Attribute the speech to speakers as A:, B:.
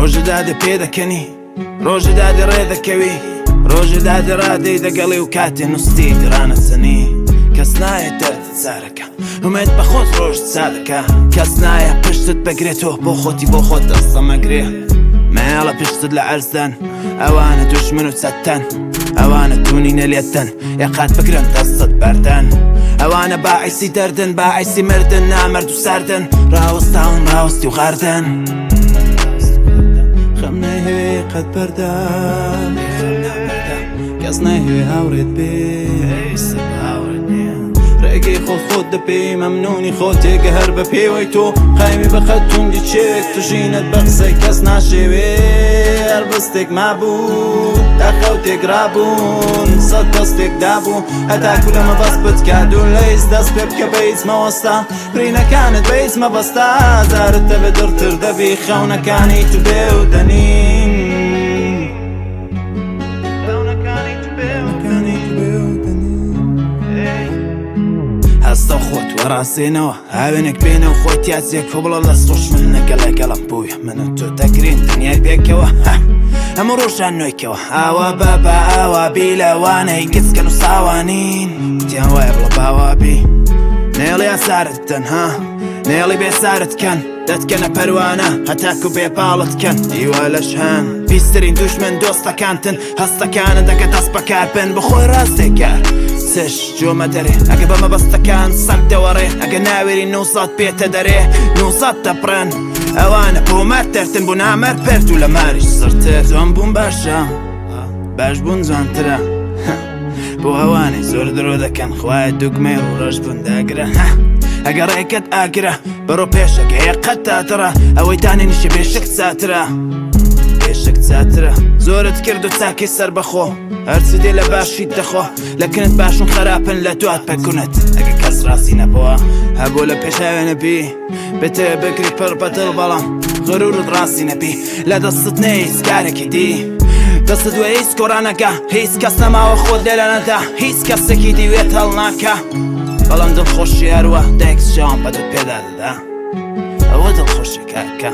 A: ڕۆژە دادێ پێدەکەنی، ڕۆژە دادێ ڕێ دەکەوی، ڕۆژە دادێ ڕادێی دەگەڵی و کاتێ نوستی ڕانەچەنی. کەس نایە دەردت چارەکە، ئومێد بە خۆت ڕۆژت سادەکە. کەس نایە پشتت بگرێ، تۆ بۆ خۆتی بۆ خۆت دەستە مەگرێ. مەیەڵە پشتت لە عەرزدان، ئەوانە دوژمن و چەتەن، ئەوانە تونینە لێتن، ئێقات بگرن دەستت بەردەن. ئەوانە باعیسی دەردن، باعیسی مردن، نامەرد و سەردن، ڕاوەستاون ڕاوەستی و غاردن. خەم نایهەوێ قەت بەردەم، کەس نایهەوێ هاوڕێت بێ. ڕێگەی خۆت خۆت دەپێی، مەمنونی خۆت تێگە هەر بە پێوەی تۆ قایمی بە قەد توندی چێک، تو ژینت بە قسەی کەس ناشێوێ. هەر بستێک مابوو تا خەوتێک ڕابوون، سەد دەستێک دابوو هەتاکو لە مەبەست بتکا. دوور لە هیچ دەست پێ بکە، بە هیچ مەوەستە، برینەکانت بە هیچ مەبەستە. ئازارت دەبێ دڕتر دەبی، خەونەکانی تو بێ و دەنین. هەستە خۆت وەڕازێنەوە، هاوێنێک بێنە و خۆت یازێک بڵە لە سۆش من نەگەڵ لەگەڵم بوویە. من و تۆ دەگرین دنیای پێکەوە، هەموو ڕۆژان نوێکەوە. ئاوا بابا ئاوا بی، لەوانەی گچکەن و ساوانین، گوتیان وایە بڵە باوابی. نێڵی ئازارت بدەن ها، نێڵی بێسارت کەن، دەتکەنە پەروانە هەتاکو بێ باڵت کەن. هیوا لەش هەن پیسترین دوژمن دۆستەکانتن، هەستەکانت دەکە دەست بەکار بن بخۆی ڕاستێکار. چش جۆمە دەرێ ئەگە بە مەبەستەکان سەگ دەوەڕێ، ئەگە ناوێری نووسات بێتە دەرێ نووسات دەپڕن. ئەوانە بۆ مەر تەرتن، بۆ نامەر پەرت و لە ماریش سڕتر. جوان بوون باشە، باش بوون جوانترە، بۆ ئەوانەی زۆر درۆ دەکەن، خوایە دوگمەی ڕوڕەش بوون داگرە. ئەگەر ڕێکەت ئاگرە بڕۆ پێشەکە، قەت تاتڕە ئەوەی دانێنیشە بێشک چاترە، بێشک چاترە. زۆرت کرد و چاکی سەر بەخۆ، هەرچی دێ لە باشیت دەخۆ، لە کنت باشن خراپن لە دوات پەکونت. ئەگە کەس ڕاستی نەبووە هەبوو لە پێشاوێنە بی، بێتێ بکری پڕ بەدڵ، بەڵام غرورت ڕاستی نەبی. لە دەستت نێ هیچ کارێکی دی، دەستت وە هیچ کۆڕانەکە. هیچ کەس نەماوە خۆت لێرە نەدا، هیچ کەسێکی دیوێت هەڵناکە. بەڵام دڵخۆشی هەروە دایک چاوم بەدەت پێدا دەدا، ئەوە دڵخۆشی کاکە.